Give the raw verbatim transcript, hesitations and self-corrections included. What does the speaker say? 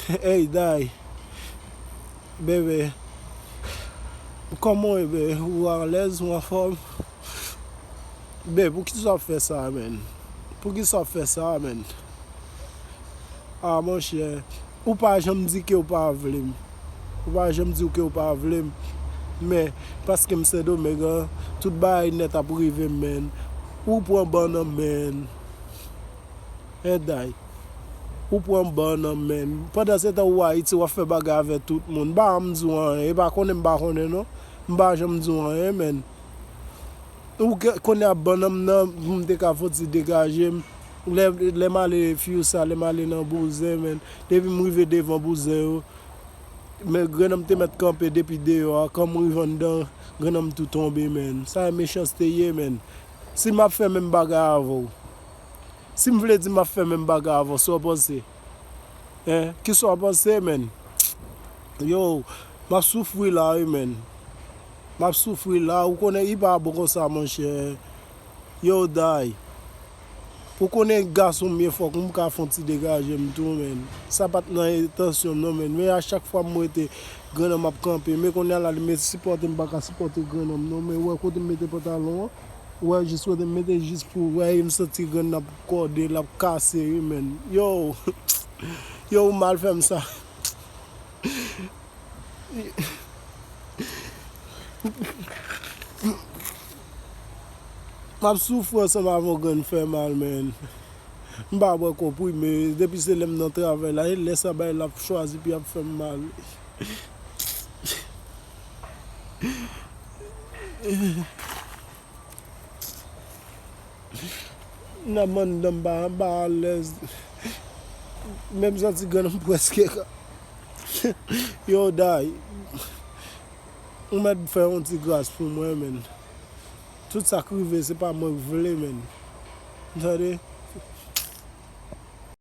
Hey, Day. Bebe. Kòman w ye, bebe? Ou alèz, ou anfòm? Bebe, poukisa w ap fè sa, menn? Poukisa w ap fè sa, menn? Ah, monchè, ou pa janm di ke w pa vle m. Ou pa janm di ke w pa vle m. Men, paske m Sendomeng, tout bagay nèt ap rive m, menn. Ou pran ban nan m, menn. Hen, Day. Ou pran ban nan m, menn. Pandan se tan ou Ayiti, w ap fè bagay avè tout moun. M pa janm di w anyen. E pa konnen m pa konnen, non. M pa janm di w anyen, menn. Ou ke-, konnen ap ban nan m nan, pou m te ka fouti degaje m. Lè, lè m ale Fiusa, lè m ale nan Bouzen, menn. Depi m rive devan Bouzen yo, men grenn nan m te mèt kanpe depi deyò a. Kan m rive anndan, grenn nan m tou tonbe, menn. Sa e mechanste ye, menn. Si m ap fè menm bagay avè w, si m vle di m ap fè menm bagay avè w, sa w panse? Hein? Kisa w panse, menn? Yo, m ap soufri la, wi, menn. M ap soufri la. Ou konnen, li pa bon konsa, monchè. Yo, Day. Ou konnen gason m ye, fòk m ka fè yon ti degaje m tou, menn. Sa pa t nan entansyon m, non, menn. Men a chak fwa m wete grenn nan m ap kanpe. Men kounye a la, li met sipòte m, pa ka sipòte grenn nan m, non. Men wè kote m mete pantalon an. Wè, jis kote m mete jis pou, wè, m santi grenn nan ap kòde, l ap kase, wi, menn. Yo, yo, ou mal fè m sa. M ap soufri ansanm avè w, grenn fè mal, menn. M pa bwè konprime, depi se lè m nan travay la, e lè sa bay la ap chwazi pou y ap fè m mal. Nan mandan m pa, m pa alèz. Menm santi grenn nan m prèske ka. Yo, Day. Ou mèt fè yon ti gras pou mwen, menn. Tout sa k rive, se pa mwen k vle, menn. Tande?